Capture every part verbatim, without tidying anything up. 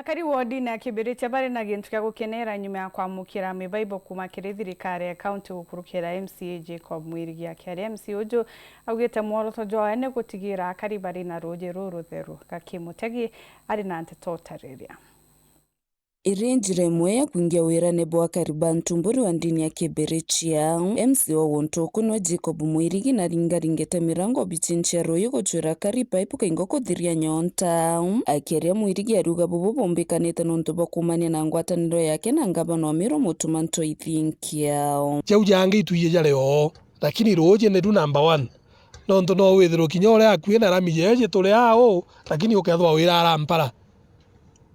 Akari wodine ya Kibirichia bari na gintu kia gukenera nyuma ya kwamukira mibaibo kuuma kiri thirikari ya kaunti gukurukira M C A Jacob Mwirigi. Akiaria M C A uju augite mworoto jwawe ni gutigira akari bari na ruuji rurutheru. Gaki Mutegi ari na nteto utariria. Iri njira imwe ya kwingia wirane bwa akari ba Ntumburi wa ndini ya Kibirichia. M C A wa guntu uku niwe Jacob Mwirigi na ringaringite mirango obici cia ruuji gucwira akari paipu kaingo kuthiria nyonta. Akiaria Mwirigi ariuga bubu bumbikanite nontu bwa kuumania na ngwataniro yake na ngavana wa Meru Mutuma Ntoi Thinkio. Jau jangi itwiji jari oo, lakini ruuji niru number one. Nontu no withirwe kinya uria akui na rami jeje turi aa uu, lakini ukethirwa wira arampara.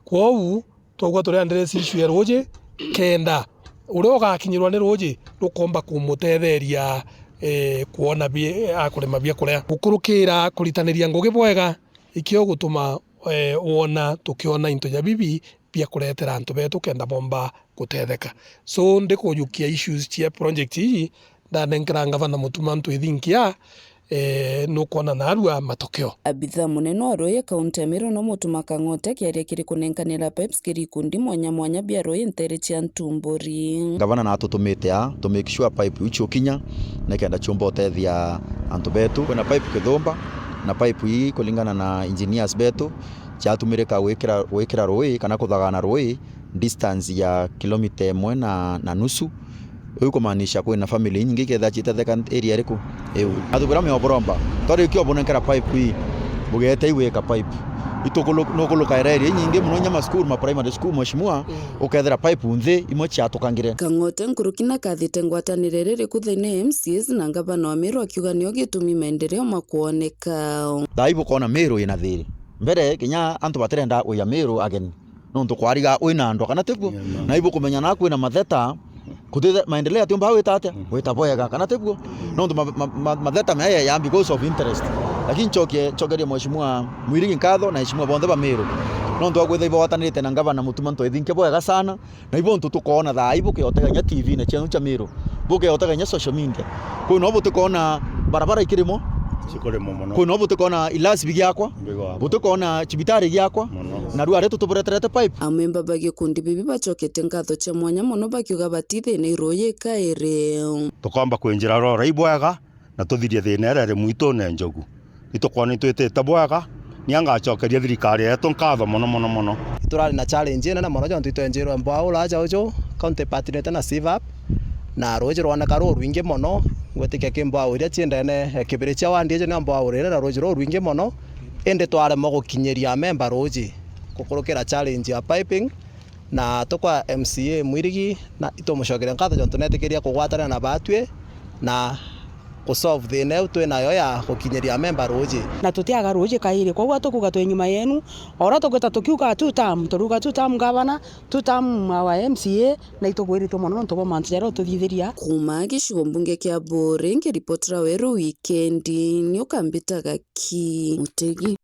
Kwou, twaugua turi address issue ya ruuji, kenda uria ugakinyirwa ni ruuji rukomba kumutetheria, eh, kwona bi-, akurima biakuria. Gukurukira kuritaniria ngugi bwega, ikio gutuma, eh, wona tukiona into ja bibi bia kuretera antu betu kenda bomba gutetheka. So, ndikujukia issues cia project ii, ndanenkera ngavana Mutuma Ntoi Thinkio, eh, nukwona narua matokeo. Abitha munene wa ruuji kaunti ya Meru no Mutuma Kang'ote akiaria kiri kunenkanira pipes kiri ikundi mwanya mwanya bia ruuji nteere cia Ntumburi. Ngavana natutumite aa to make sure pipe iu ciukinya nikenda ciumba utethia antu betu. Kwina pipe Kithumba, na pipe ii kulingana na engineers betu ciatumirika gwikira, gwikira ruuji kana kuthagana ruuji distance ya kilomita imwe na, na nusu. Iu kumaanisha kwina family inyingi ikethira ciitetheka area iriku? Iu. Atubira mioboromba. Twarikia ubunenkera pipe ii, bugete igwika pipe. Itukulu-, nukuluka area inyingi mono, inya ma school, ma primary school, mheshimiwa, ukethira pipe nthi, imwe ciatukangire. Kang'ote nkuruki nakathite ngwatanire iri kuthaine M C As na ngavana wa Meru akiuga nio gitumi maendeleo makwoneka. Thaa ii bukona Meru ina thiri. Mbere, kinya antu batirenda kuja Meru ageni. Nontu kwariga wina andwa, kana tiguo? Yeah, man. Na ibukumenya na kwina matheta, kutithe-, maendeleo atiumba gwita atia? Mm. Gwita bwega, kana tiguo? Mm. Nontu ma-, ma-, ma-, matheta maya yaya because of interest. Lakini ncokie, ncokerie Mheshimiwa Mwirigi nkatho na aheshimiwa bonthe ba Meru. Nontu wa kwithira ibagwatanirite na ngavana Mutuma Ntoi Thinkio bwega sana, na ibo ntu tukoona thaa ii bukiotegania T V-ine cienu cia Meru, bukiotegania social media. Kwi no butikoona barabara ikirimo, Cikurimo mono. Kwi no butikoona ilasi bigiakwa, Bigwakwa. Butikoona cibitari giakwa, Mono. Na riu ari tutubureterete pipe. Amemba ba gikundi bibi bacokete nkatho cia mwanya mono bakiuga batithine iruuji kairi. Tukomba kwinjira rora ibwega na tuthirie thina iria iri mwitune njogu. Itukwona itwitite bwega, ni angacokeria thirikari yetu nkatho mono, mono, mono. Iturari na challenge inene mono jontu itwenjirwe mbwaura aja uju, county partnerite na CVAP, na ruuji rwoneka rurwingi mono. Ngwitikia ki mbwaura iria cii ndene, eh, Kibirichia ward iji nio mbwaura iri na ruuji rurwingi mono, indi twaremwa gukinyiria amemba ruuji gukurukira challenge ya piping. Na tukwa M C A Mwirigi, na itumucokeria nkatho jontu netikiria kugwatanira na batwi na kusolve thina iu twi nayo ya gukinyiria amemba ruuji. Na tutiaga ruuji kairi, kwou tukuuga twi nyuma yenu, o uria tukwita tukiuga two term, turuga two term governor, two term our M C A, na itugwiritwe mono nontu bwa mantu jaria ututhithiria. Kuuma gicigo mbunge kia Buuri, nkiripotera Weru Wikendi, ni ukambitaga ki Mutegi.